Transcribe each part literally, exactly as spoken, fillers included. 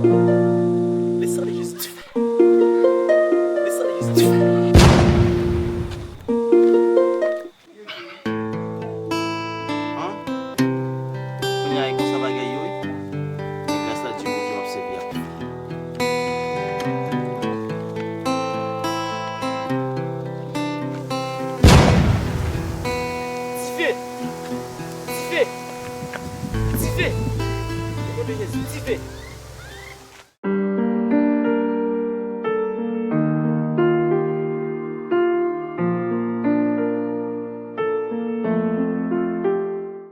Le sang de Jésus dife. Le sang de Jésus dife. An? Kounye a, e konsa bagay yo ye? E gras la di Bondye m ap sèvi ak. Dife! Dife! Dife! O non de Jezi, dife!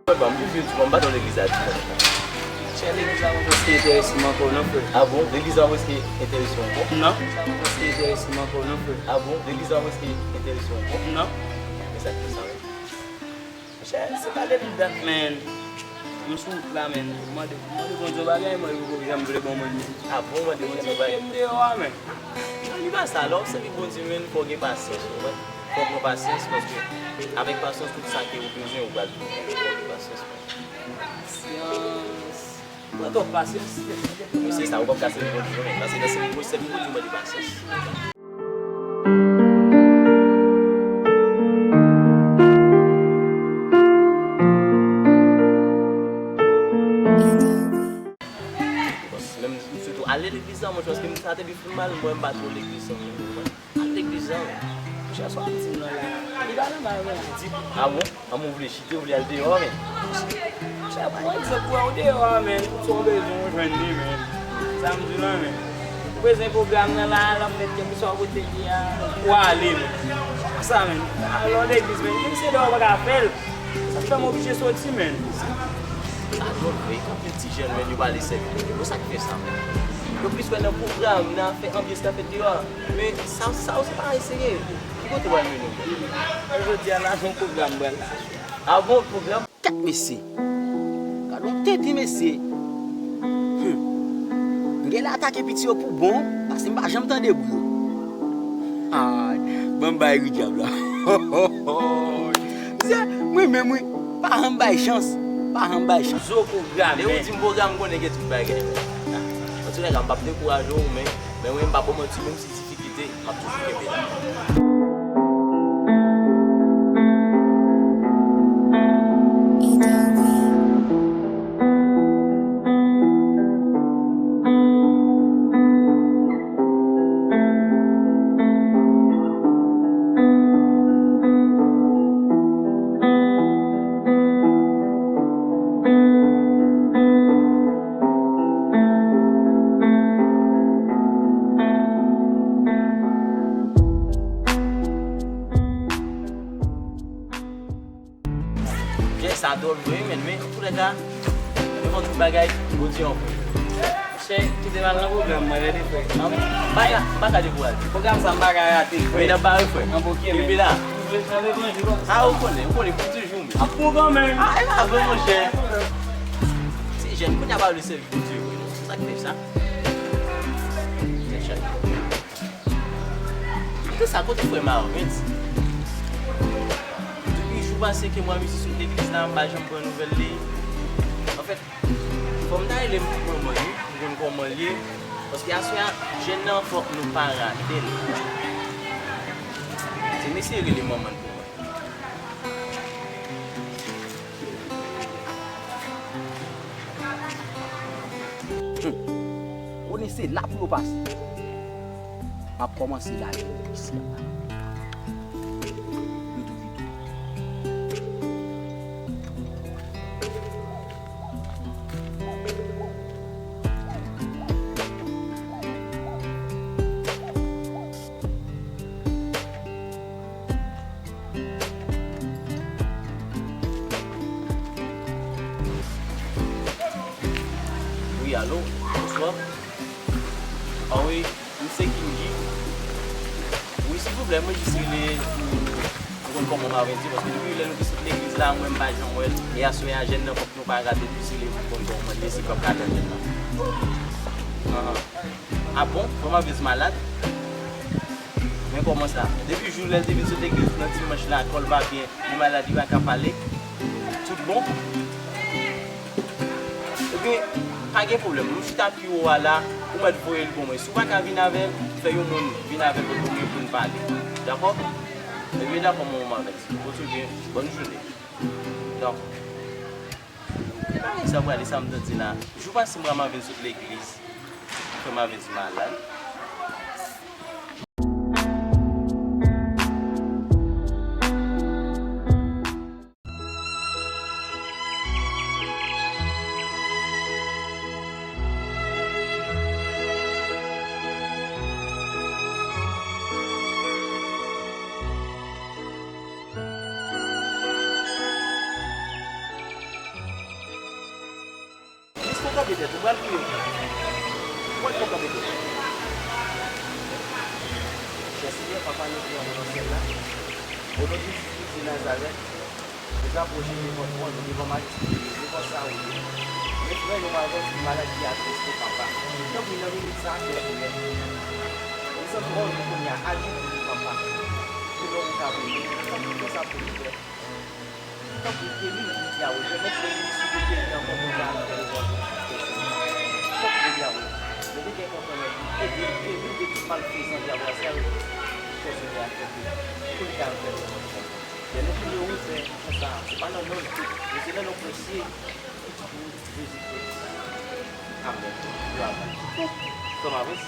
Frè pa m, m vle di w, m pa t nan legliz la dimanch la. Chè, legliz la pa prèske enterese m ankò non, frè. A bon? Legliz la pa prèske enterese w ankò? Non, legliz la pa prèske enterese m ankò non, frè. A bon? Legliz la pa prèske enterese w ankò? Non. Men sa k fè sa menm? Monchè, se pa depi dat, man. M sou wout la, man. M mande, m mande Bondye yon bagay, man, li poko janm vle ban mwen li. A bon, mande Bondye yon bagay? Mete m deyò a, man. Non, li pa sa. Lè w ap sèvi Bondye, man, fò w gen pasyans, ou konprann? Fò w pran pasyans, paske avèk pasyans, tout sa ke ou bezwen, ou pral jwenn. Fò w gen pasyans, man. Pasyans. Mwen twòp pasyans. Mesye sa, ou p ap ka sèvi Bondye, non, men. Paske nan sèvi Bondye, sèvi Bondye mande pasyans. Menm sitou ale legliz la, mwen, paske m sa te pi fè m mal, mwen, m pa twò legliz, non, men. Al legliz la, men. Monchè, sa w ap di m nan la, li pa nòmal, men. Di, a bon? A bon, ou vle chite, ou vle al deyò a, men. Monchè, pran egzanp, ou wè, ou deyò a, men. Sa w bezwen, ou jwenn li, men. Sa m di w la, men. Ou bezwen pwogram nan la, l ap mèt kèlkeswa kote l ye a, ou ale, men. Sa, men. Al nan legliz, men. Menm si se deyò, ou pa ka fè l. Sa k fè m oblije soti, men. Sa dwòl vre, konbyen ti jèn, men, yo pa ale sèvi Bondye. Bon, sa k fè sa, men? Yo plis kwè nan pwogram, nan afè anbyans k ap fèt deyò a. Men sa, sa yo se pa eseye. Ki kote w al mennen w? Jodi a la, se yon pwogram m pral la. A bon, pwogram? Kèt mesye. Gad yon tenten mesye. Hum. M genlè atake piti yo pou bon, paske m pa janm tande bri yo. Ay, ban m bay ri dyab la. Mesye, mwen menm wi, pa janm bay chans, pa janm bay chans. Zo pwogram. Lè ou di m pwogram, m konnen gen tout bagay. Antoulèka, m p ap dekouraje w, men, men mwen, m p ap ba w manti, menm si difikilte, m ap toujou kenbe la. Jè sa dòl vre, men, men, antoulèka, devan tout bagay, Bondye an vre. Chè, kite m al nan pwogram mwen, rete, frè. An, m pa ka, m pa ka dekouraje. Pwogram sa, m pa ka rate, frè. Men n ap bare, frè. An, oke, men. Kenbe la. A, ou konnen, ou konnen, Bondye jwenn. Ap pran kanmenm. A, e pa vre, monchè. Se jèn, kounye a pa vle sèvi Bondye vre, non. Se sa k fè sa. Kote sa, kote frè Marvens? Depi jou pase ke m wè misye sot legliz la, m pa janm pran nouvèl li. Anfèt, fò m ta rele m pou kòman li, pou m konn kòman l ye. Paske aswè a, jèn nan, fòk nou pa rate l. Se mesye rele manman l pou mwen. Hum. Konnen se la pou yo pase. M ap kòmanse lage yo isi a. Vit ou, vit ou. Wi, alo, bonswa. A wi, m se Kingi. Wi, silvouplè, mwen jis rele pou, pou konn kòman Marvens ye, paske depi lè nou te sot legliz la, mwen m pa janm wè l. E aswè a, jèn nan, fòk nou pa rate l, jis rele pou konn kòman l ye, si l p ap ka tann jèn nan. Anhan. A bon? Kòman Marvens malad? Men kòman sa? Depi jou lè l te vin sot legliz nan dimanch la, kò l pa byen, li malad, li pa ka pale. Tout bon? Ebyen, Pa gen pwoblèm, m chita pi wo a la, ou mèt voye l pou mwen. Si w pa ka vin avè l, fè yon moun vin avè l kote w ye pou n pale. Dakò? Ebyen, dakò, mon manman Vèt. Kontinye. Bòn jounen. Donk, bagay sa prale, sa m tande la. Jou pase, m manman vin sot legliz. Frè m avè di malad. Jis pou kanpe tèt, ou pral kriye. Ou pral fè kanpe tèt. Chè Senyè, Papa nou ki anwo nan syèl la, o non de Jezi Kris de Nazarèt, nou apwoche devan twòn ou, devan majeste ou, devan sa ou ye. Men frè nou avè di malad ki atris nou, Papa. Tanpri, nan minit sa a, fè priyè. Nou santi twòn nou kounye a, aji pou nou, Papa. Pou non ou ka beni. Tanpri, fè sa pou nou, Pè. Tanpri, geri nou, Yawe. Pèmèt ke nou sou peyi an, konprann sa k ap fè nou, Yawe. Tanpri, Yawe. Mete kè kontan nan nou. Ede nou geri de tout malfezan, Yawe. Sèvi nou ak kè pou li ka fè nou kontan. Lè nou priye ou, Pè, konsa, se pa nan non nou, men se nan non presye Pitit ou, Jezi Kris. Amèn. Glwa a Bondye. Frè Maurice.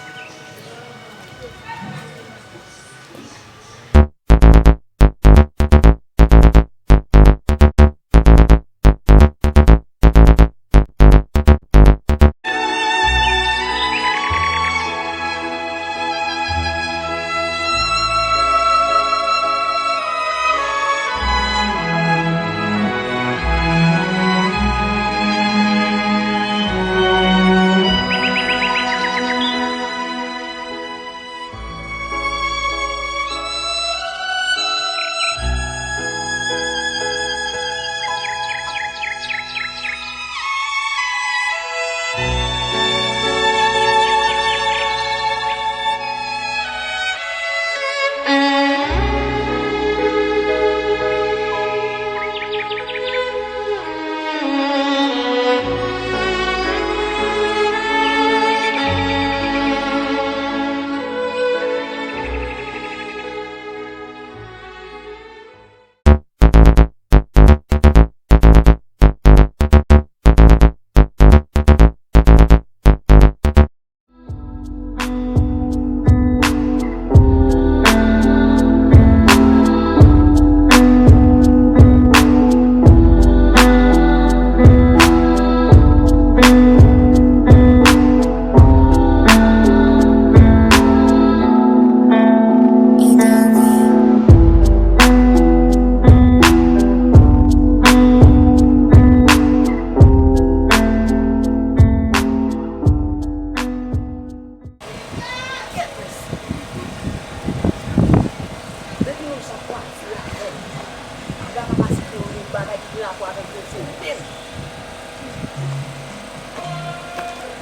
Depi yon jan pati avè m, m pa ka pa site yon bagay ki gen rapò avèk Bondye menm.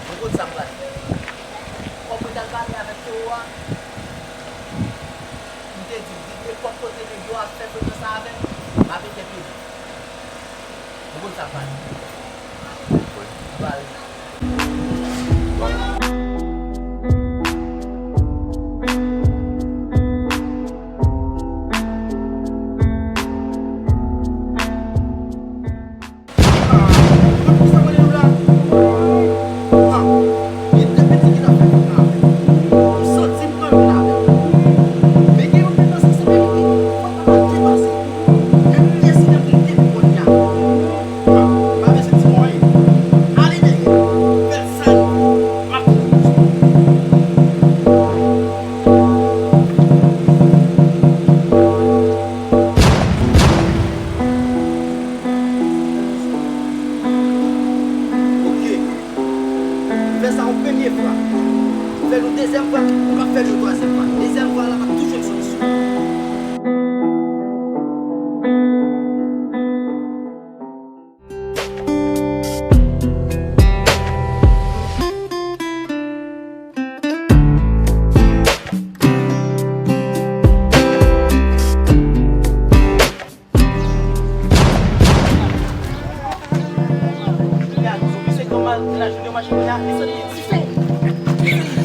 Ou konn sa m pral fè? Kòm mwen t al pale avèk Toro a, m te di l, di l nenpòt kote nèg yo ap fè frekans sa avè m, m ap entèpele. Ou konn sa m pral fè? M pral Ok. Fè sa yon premye fwa. Fè l yon dezyèm fwa, ou ka fè l yon twazyèm fwa. Dezyèm fwa la, pa toujou yon solisyon. Gad, sou pise granma, lajounen mache Kounye a, mezanmi, ti fè.